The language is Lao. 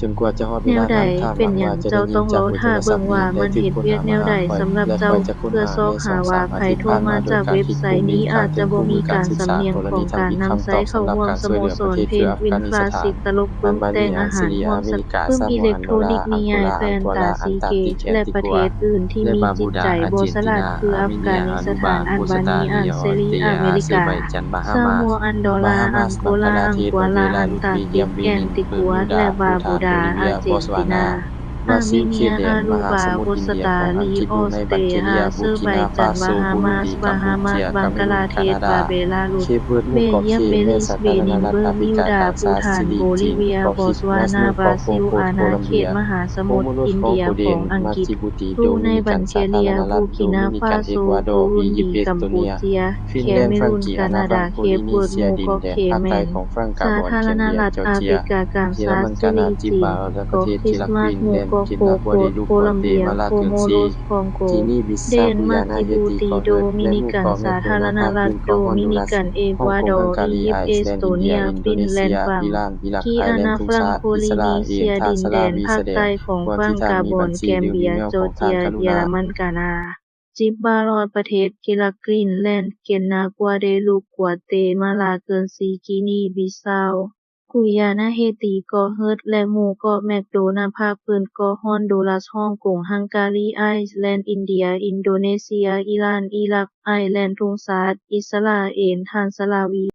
ຈົນກວ່າຈະຮອດເວລານັ້ນ ຖ້າຫາກວ່າຈະໄດ້ຍິນຈາກເບີໂທລະສັບນີ້ ໃຫ້ຖືກຄົ້ນຫາມາຫາຂ້ອຍ ແລະຂ້ອຍຈະຄົ້ນຫາໃນເສັ້ນທາງທີ່ຜ່ານມາດ້ວຍການຄິດຄົ້ນມືການສຶກສາທໍລະນີທຳອິດຄຳຕອບສຳລັບການຊ່ວຍເຫຼືອປະເທດຄືອັຟການິສຖານ, ອັນບານີ, ອັນຊີເຣຍ, ອາເມລິກາ, ຊາມົວ, ອັນໂດລາ, ອັງໂກລາ, ອັນຕາກຕິກ, ແອຟຣິກົວ ແລະບາບູດາ, ອາເຈນຕິນາ, ອາເມເນຍ, ອາຣູບາ, ໂກສຕາຣີ, ອອສເຕຣເລຍ, ອາເຊີໄບຈັນ, ບາຮາມາສ, ບາຮາມາສ, ບັງກະລາເທດ, ບາເບລາ, ລຸດເບຍຽມ, ເບນິນ, ເບີມູດາ, ພູຖານ, ໂບລີເວຍ, ບອດສວານາ, ບຣາຊິລ, ເຄເບດ, ມະຫາສະໝຸດອິນເດຍ, ອັງກິດ, ບຣູໄນ, ບັນເກເລຍ, ບູກິນາຟາໂຊ, ບູລຸນດີ, ຄຳໂບເຈຍ, ກາເມຣອນ, ຄານາດາ, ເຄບເວີດ, ມຸດເກາະເຄ, ແລະສາທາລະນະລັດອາຟຣິກາກາງ, ຊາດ, ຊີລີ, ຈີນ, ເກົາຄິດ, ມາສ, ມຸດເກາະໂຄໂຄ, ໂຄລັມເບຍ, ໂຄໂມໂຣສ, ຄອງໂກເດນ, ມາຈິບູຕີ, ໂດມິນິກັນສາທາລະນະລັດ, ໂດມິນິກັນ, ເອກວາດໍ, ອີຢິບ, ເອສໂຕເນຍ, ຟິນແລນ, ຝຣັ່ງກີ, ອານາຟຣັງ, ໂປລີເນເຊຍ, ດິນແດນພາກໃຕ້ຂອງຝຣັ່ງ, ກາບອນ, ແຄນເບຍ, ຈໍເຈຍ, ເຢຍລະມັນ, ການາ, ຈີບາວ, ແລະປະເທດເຄລາກ, ຟິນແລນ, ກິນນາ, ໂກວາເດລູ, ໂຄລັມເບຍ, ໂຄໂມໂຣສ, ຄອງໂກ, ເດນ, ມາຈິບູຕີ, ໂດມິນິກັນສາທາລະນະລັດ, ໂດມິນິກັນ, ເອກວາດໍ, ອີຢິບ, ເອສໂຕເນຍ, ຟິນແລນ, ຝຣັ່ງກີ, ອານາຟຣັງ, ໂປລີນີເຊຍ, ດິນແດນພາກໃຕ້ຂອງຝຣັ່ງ, ກາບອນ, ແຄນເບຍ, ຈໍເຈຍ, ເຢຍລະມັນ, ການາ. ຈິບບາຣອດ, ປະເທດເຄລາກ, ກຣີນແລນ, ເກນນາ, ກວາເດລູ, ກວາເຕມາລາ, ເກີນຊີ, ກີນີບິຊາວ, ກຸຍານາ, ເຮຕີ, ເກາະເຮີດ ແລະ ໝູ່ເກາະແມັກໂດນາ, ພາກພື້ນເກາະຮອນດູຣັສ, ຮົງກົງ, ຮັງກາຣີ, ໄອແລນ, ອິນເດຍ, ອິນໂດເນເຊຍ, ອີຣານ, ອີຣັກ, ໄອແລນ, ທຸງຊາດ, ອິດສະຣາເອນ, ທັນຊາລາວີ.